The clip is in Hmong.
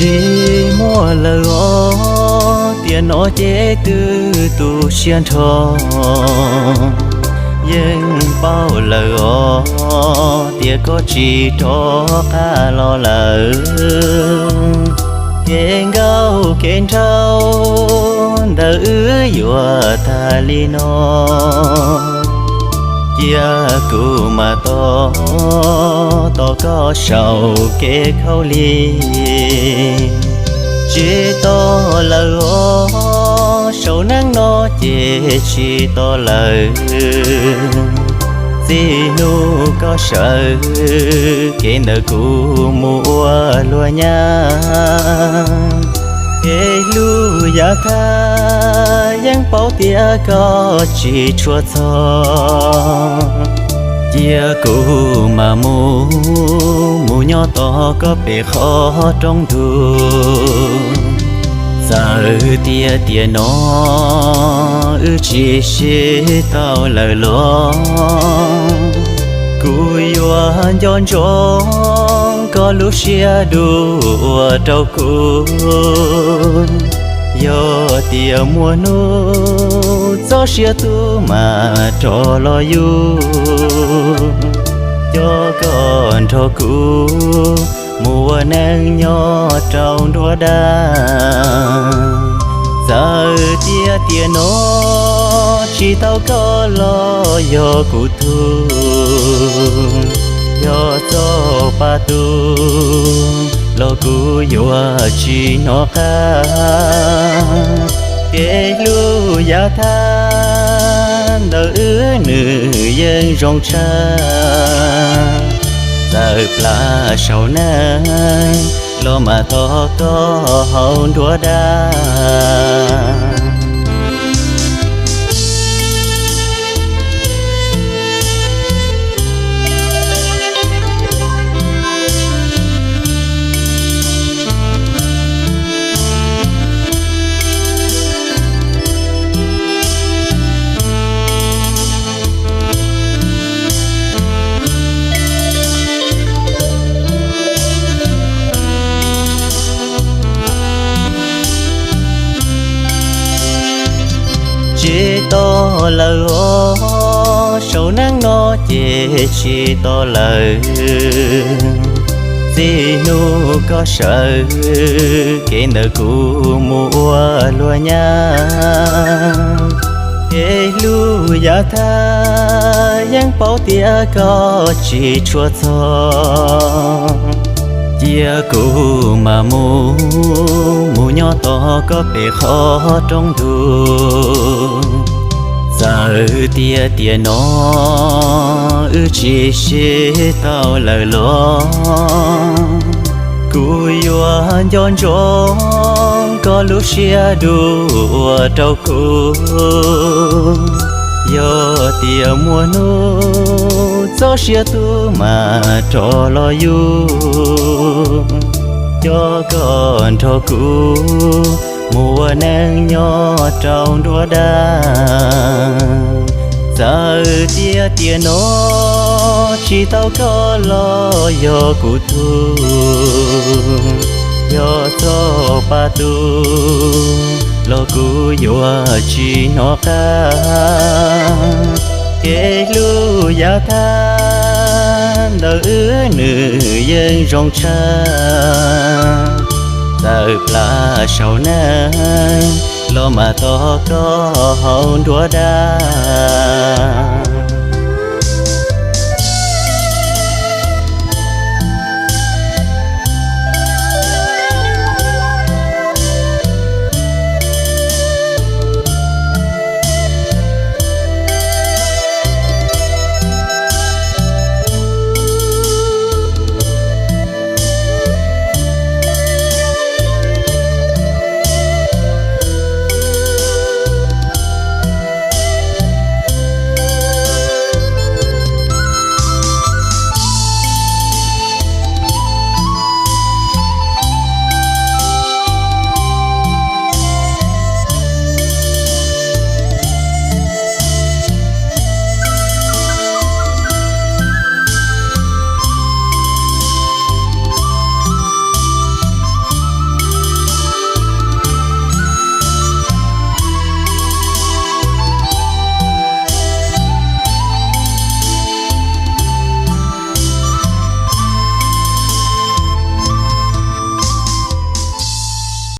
Tsis muaj lawm os, tiam no ces twb tu siab nrho. Yeej paub lawm os, tias koj tsis rov qab los lawm. Kev nkauj kev nraug ntawm wb yuav tag li no, cia kuv mam tos, tos koj saum kev khaub lig. Tsis tos lawm os, saum neej no ces tsis tos lawm. Txij hnub koj sawv, kev ntawm kuv mus ua luag nyab. Kev hlub yav thab yeej paub tias koj tsis tshua txog, cia kuv mam mus, mus nyob tos koj pem qhov rooj ntug. Txawm tias tiam no wb tsis sib tau lawm los, kuv yuav nco ntsoov koj lub siab dub ua rau kuv. Yog tias muaj hnub txoj sia tu mam rov los yug, coj koj nrog kuv mus ua neej nyob rau nruab dab. Txawm tias tiam no tsis tau koj los yog kuv tug, yog txoj pa tu los kuv yuav tsis hnov qab. Kev hlub yav thab ntawm wb nws yeej zoo tshaj. Txawm plam saum neej los mam tos koj hauv nruab dab. Tsis tos lawm os, saum neej no ces tsis tos lawm. Txij hnub koj sawv, kev ntawm kuv mus ua luag nyab. Kev hlub yav thab yeej paub tias koj tsis tshua txog, cia kuv mam mus, mus nyob tos koj pem qhov rooj ntug. Txawm tias tiam no wb tsis sib tau lawm los, kuv yuav nco ntsoov koj lub siab dub ua rau kuv. Yog tias muaj hnub txoj sia tu mam rov los yug, coj koj nrog kuv mus ua neej nyob rau nruab dab. Txawm tias tiam no tsis tau koj los yog kuv tug, yog txoj pa tu los kuv yuav tsis hnov qab. Kev hlub yav thab ntawm wb nws yeej zoo tshaj. Txawm plam saum neej los mam tos koj hauv nruab dab.